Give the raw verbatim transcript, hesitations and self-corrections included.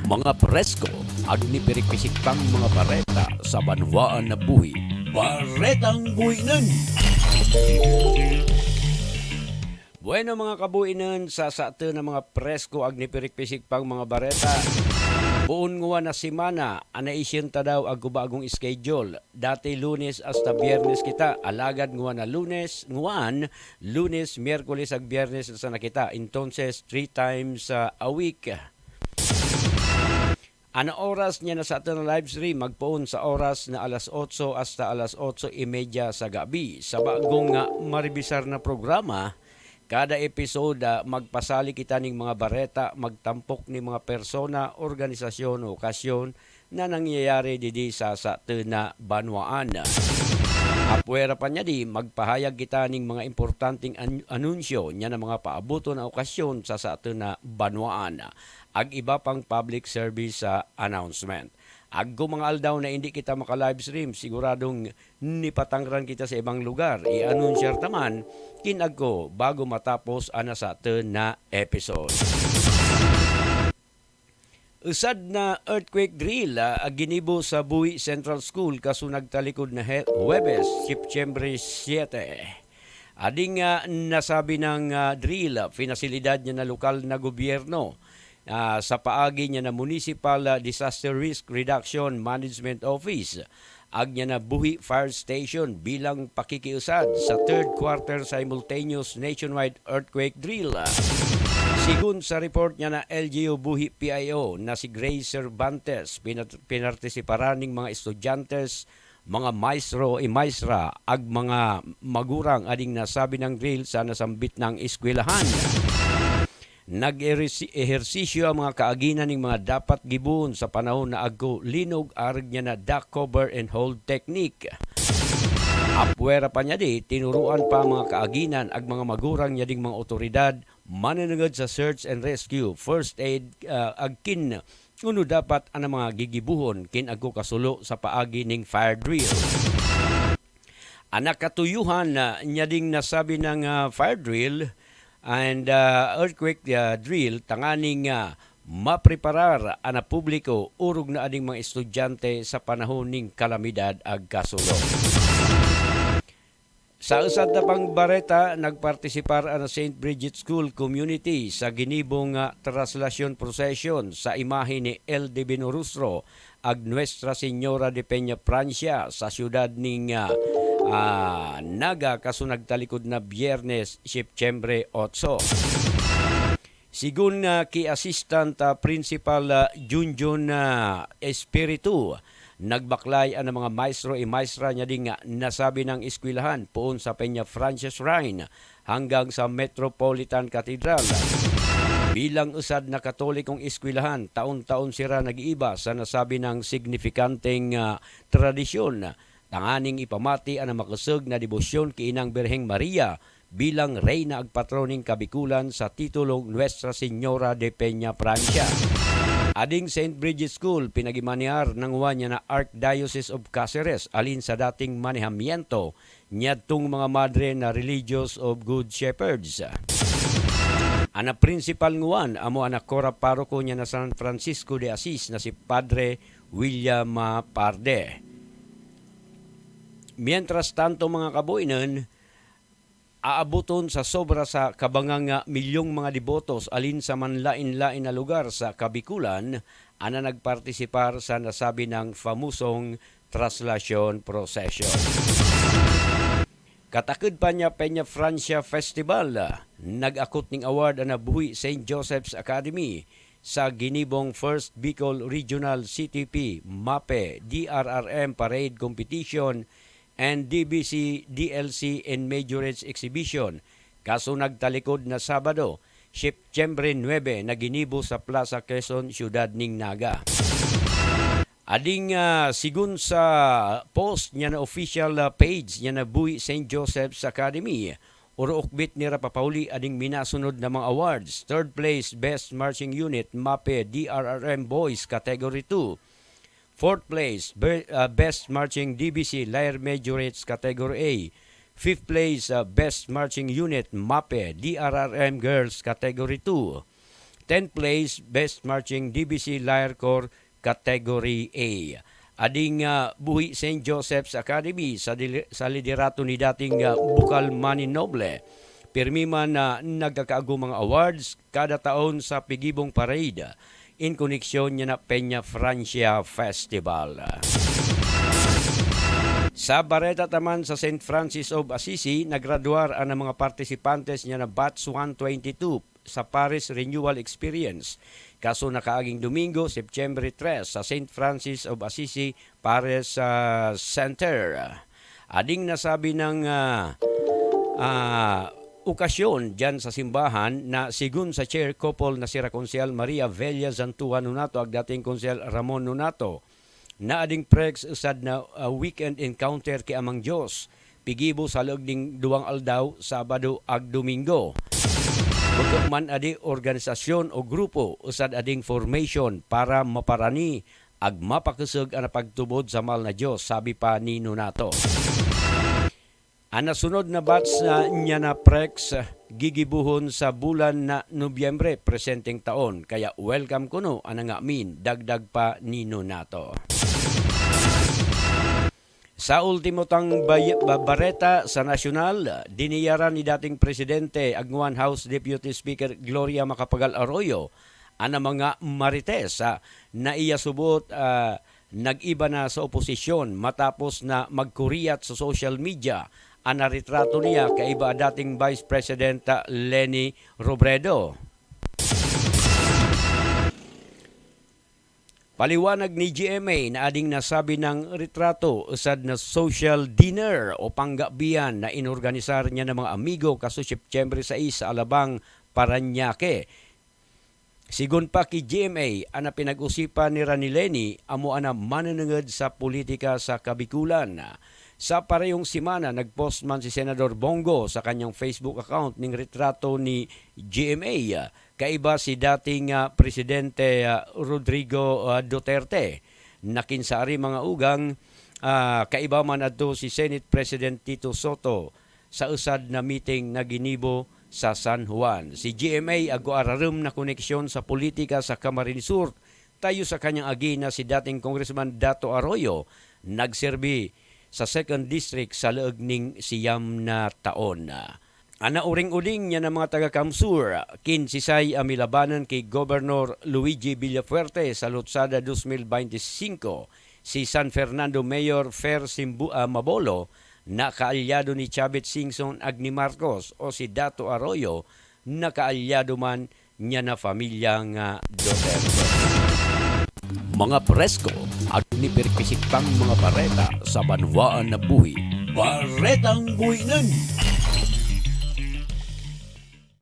Mga presko agni pirikpisik pang mga bareta sa banwaan na buhi. Baretang buhinen. Bueno, mga kabuhinen, sa satun a mga presko agni pirikpisik pang mga bareta. Poon ngua na semana, ana isyen ta daw agko bagong schedule. Dati Lunes asta Biyernes kita, alagad ngua na Lunes, nguan, Lunes, Miyerkules ag Biyernes na sana kita. Entonces, three times, ah, a week. Ana oras nia na satun a live stream, magpoon sa oras na alas otso asta alas otso y media sa gabi. Sa bagong, ah, maribisar na programa, kada episode, ah, magpasali kita ning mga bareta, magtampok ning mga persona, organisasyon, okasyon, na nangyayari didi sa satun a banwaan. Apuera pa nia di, magpahayag kita ning mga importanteng an-, anunsyo nia na mga paabuton a okasyon sa satun a banwaan. Ag iba pang public service, ah, announcement. Agko mga aldaw na indi kita maka-live stream, siguradong nipatangran kita sa ibang lugar. I-anunsyar ta man, kin agko bago matapos ana satun a episode. Usad na earthquake drill, ah, a ginibo sa Buhi Central School, kaso nagtalikod na he-, Huwebes, Septyembre siyete. Ading, ah, nasabi nang, ah, drill, ah, pinasilidad nia na lokal na gobyerno, ah, sa paagi nia na Municipal, ah, Disaster Risk Reduction Management Office. Ag nia na Buhi Fire Station bilang pakikiusad sa third quarter simultaneous nationwide earthquake drill. Sigun sa report nia na L G U Buhi P I O na si Grace Cervantes, pinat-, pinartisiparan ning mga estudyantes, mga maestro y maestra, ag mga magurang ading nasabi nang drill sa nasambit nang eskwelahan. Nag-ehersi-, ehersisyo ang mga kaaginan ning mga dapat giboon sa panahon na agko linog, arug nia na duck cover and hold technique. Apuera pa nia di, tinuruan pa ang mga kaaginan ag mga magurang nia ding mga otoridad manenenged sa search and rescue, first aid, ah, ag kin unu dapat ana mga gigibuhon kin agko kasolo sa paagi ning fire drill. Ana katuyuhan, ah, nia ding nasabi nang, ah, fire drill and, ah, earthquake, ah, drill, tanganing, ah, mapreparar ana publiko, urog na ading mga estudyante sa panahon ning kalamidad ag kasolo. Sa usad na pang bareta, nagpartisipar ana Saint Bridget School Community sa ginibong, ah, traslasyon procession sa imahe ni El Divino Rostro ag Nuestra Señora de Peñafrancia sa siyudad ning, ah, ah, Naga, kaso nagtalikod na Biyernes, Septyembre otso. Sigun, ah, ki Assistant, ah, Principal, ah, Junjun, ah, Espiritu, nagbaklay ana mga maestro y maestra nia ding, ah, nasabi nang eskwelahan poon sa Peñafrancia Shrine hanggang sa Metropolitan Cathedral. Bilang usad na Katolikong eskwelahan, taon-taon sira nag-iiba sa nasabi nang signifikanteng, ah, tradisyon, tanganing ipamati ana makeseg na debosyon ki Inang Birheng Maria bilang Reyna ag Patron ning Kabikulan sa titulong Nuestra Señora de Peñafrancia. Ading Saint Bridget School, pinagimanear nang ngua nia na Archdiocese of Caceres, alin sa dating manehamiento niadtong mga madre na Religious of Good Shepherds. Ana principal nguan, amo ana kora paroko nia na San Francisco de Assis na si Padre William, ah, Parde. Mientras tanto, mga kabuinen, aabuton sa sobra sa kabangang, ah, milyong mga debotos alin sa manlain-lain a lugar sa Kabikulan, ana nagpartisipar sa nasabi nang famosong traslasyon procession. Kataked pa nia Peñafrancia Festival, ah, nag-akot ning award ana Buhi Saint Joseph's Academy sa ginibong First Bicol Regional C T P, MAPEH, D R R M Parade Competition and D B C D L C in Majorette Exhibition, kaso nagtalikod na Sabado, Septyembre nuebe, na ginibo sa Plaza Quezon, siyudad ning Naga. Ading, ah, sigun sa post nia na official, ah, page nia na Buhi Saint Joseph's Academy, uruukbit nira papauli ading minasunod na mga awards. Third place, Best Marching Unit, MAPEH D R R M Boys, Category two. Fourth place, be-, ah, Best Marching D B C, Lyre Majorettes, Category A. Fifth place, ah, Best Marching Unit, MAPEH D R R M Girls, Category two. tenth place, Best Marching D B C Lyre Corps, Category A. Ading, ah, buhi Saint Joseph's Academy sa dili-, sa liderato ni dating, ah, bukal Manny Noble. Pirmi man na nagkakaagum a awards kada taon sa pigibong parade in koneksyon niya na Peñafrancia Festival. Sa bareta taman sa Saint Francis of Assisi, nagraduar an a mga partisipantes niya na Batch one twenty-two sa Paris Renewal Experience. Kaso nakaaging Domingo, September tres, sa Saint Francis of Assisi Paris, ah, Center. Ading nasabi nang, ah, ah, okasyon diyan sa simbahan na segun sa chair couple na sira Konsehal Maria Vella Zantua Nonato ag dating Konsehal Ramon Nonato, na ading prex usad na, ah, weekend encounter ki Amang Diyos. Pigibo sa laeg ning duwang aldaw, Sabado ag Domingo. Beko man adi organisasyon o grupo usad ading formation para maparani ag mapakeseg an a pagtubod sa mal na Diyos, sabi pa ni Nonato. An a sunod na batch na niyan a prex gigibohon sa bulan na Nobyembre presenteng taon, kaya welcome kuno an a ngamin, dagdag pa ni Nonato. Sa ultimo tang bay-, ba-, bareta sa nasyonal, diniyaran ni dating presidente ag ngua House Deputy Speaker Gloria Macapagal Arroyo an a mga marites, ah, na iya subot, ah, nag-iba na sa oposisyon matapos na magkuriyat sa social media an a ritrato niya kaiba a dating Vice President, ah, Leni Robredo. Paliwanag ni G M A na ading nasabi nang ritrato usad na social dinner o panggabian na inorganisar niyan a mga amigo kaso Septiembre sais sa Alabang, Parañaque. Segun pa ki G M A, an a pinag-usipan nira ni Leni amo an a manenenged sa politika sa Kabikulan. Sa parehong semana, nag-post man si Senador Bong Go sa kanyang Facebook account ning ritrato ni G M A, ah, kaiba si dating, ah, Presidente, ah, Rodrigo, ah, Duterte. Na kinsa ari mga ugang, ah, kaiba man adto si Senate President Tito Sotto sa usad na meeting na ginibo sa San Juan. Si G M A ago ararem na koneksyon sa politika sa Camarines Sur, tayo sa kanyang agi na si dating Congressman Dato Arroyo, nagserbi sa Second District sa laeg ning siyam na taon. An a uring-uding niyan a mga taga-CamSur, kinsisay a milabanen ki Gobernador Luigi Villafuerte sa Lotsada dos mil baynte singko, si San Fernando Mayor Fer Simbu-, ah, Mabolo, na kaalyado ni Chavit Singson ag ni Marcos, o si Dato Arroyo, na kaalyado man niyan a pamilya nga Duterte. Mga presko ag ni pirpisiktang mga bareta sa banwaan na buhi. Baretang Buhinen.